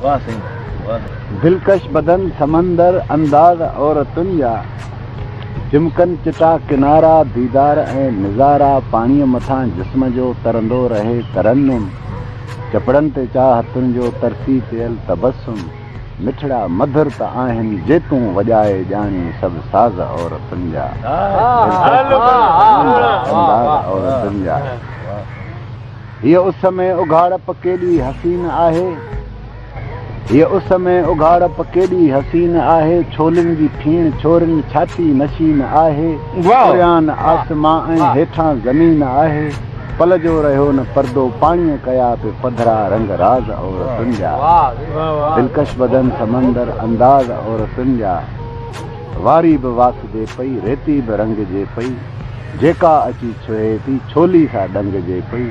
واه سائين واه. دلڪش بدن سمندر انداز عورتن جا چمڪن چٽا ڪنارا ديدار ۽ نظارا پاڻيء مٿان جسم جو ترندو رهي ترنم چپڙن تي چاهتن جو ترسي پيل تبسم مٺڙا مڌر ته آهن جي تون وڄائي ڄاڻين سڀ ساز عورتن جا دلڪش بدن سمندر انداز عورتن جا. هيء اس ۾ اگهاڙپ ڪيڏي حسين آهي. هيء اس ۾ اگهاڙپ ڪيڏي حسين آهي. ڇولين جي ڦيڻ ڇورين ڇاتي نشين آهي. پريان آسمان ۽ هيٺان زمين آهي. پل جو رهيو نه پردو پاڻيء ڪيا پي پڌرا رنگ راز عورتن جا. دلڪش بدن سمندر انداز عورتن جا. واري به واسجي پئي ريتي به رنگجي پئي. جيڪا اچي ڇهي ٿي، ڇولي سا ڏنگجي پئي.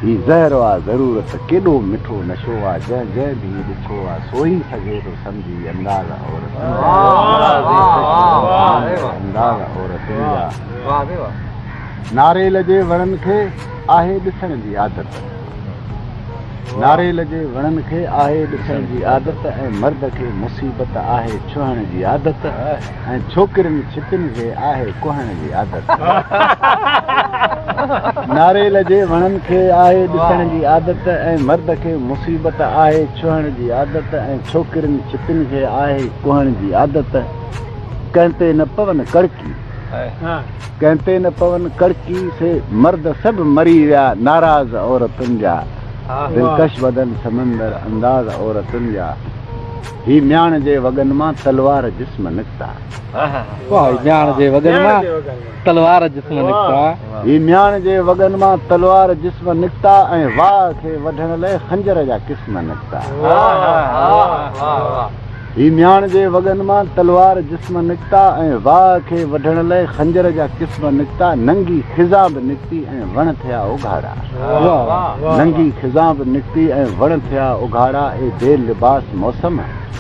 هي زهر آ ضرورت، ڪيڏو مٺو نشو آ، جنهن جنهن به هي ڏٺو آ، سو ئي سگهي ٿو سمجهي انداز عورتن جا. انداز عورتن جا. ناريل جي وڻن کي آهي ڏسڻ جي عادت. ناريل جي وڻن کي آهي ڏسڻ جي عادت ۽ مرد کي مصيبت آهي ڇهڻ جي عادت. ۽ ڇوڪرين ڇپين کي آهي ڪهڻ جي عادت. ناريل جي وڻن کي آهي ڏسڻ جي عادت ۽ مرد کي مصيبت آهي ڇهڻ جي عادت ۽ ڇوڪرين ڇپين کي آهي ڪهڻ جي عادت. ڪنهن تي نه پون ڪڙڪي ڪنهن تي نه پون ڪڙڪي سي مرد سڀ مري ويا ناراض عورتن جا دلڪش بدن سمندر انداز عورتن جا. هي مياڻ جي وڳن مان تلوار جسم نڪتا. واهه هي مياڻ جي وڳن مان تلوار جسم نڪتا. هي مياڻ جي وڳن مان تلوار جسم نڪتا ۽ واهه کي وڍڻ لئه خنجر جا قسم نڪتا. هي مياڻ جي وڳن مان تلوار جسم نڪتا ۽ واهه کي وڍڻ لئه خنجر جا قسم نڪتا. ننگي خزان به نڪتي ۽ وڻ ٿيا اگهاڙا. ننگي خزان به نڪتي ۽ وڻ ٿيا اگهاڙا اي بي لباس موسم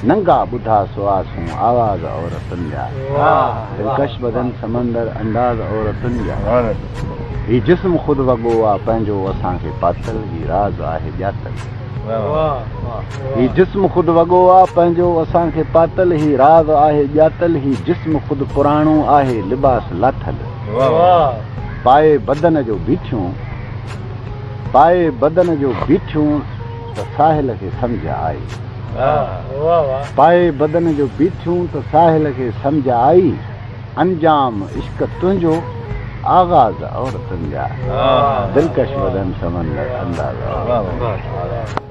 ننگا ٻڌا سئاسون آواز عورتن جا دلڪش بدن سمندر انداز عورتن جا هي جسم خود وڳو آ پنهنجو اسان کي پاتل هي راز آهي ڄاتل هي جسم خود وڳو آ پنهنجو اسان کي پاتل هي راز آهي ڄاتل هي جسم خود پراڻو آهي لباس لاٿل. پائي بدن جو بيٺيون، پائي بدن جو بيٺيون ته ساحل کي سمجهه آئي. پائي بدن جو بيٺيون ته ساحل کي سمجهه آئي. انجام عشق تنهنجو، آغاز عورتن جا. دلڪش بدن سمندر، انداز عورتن جا.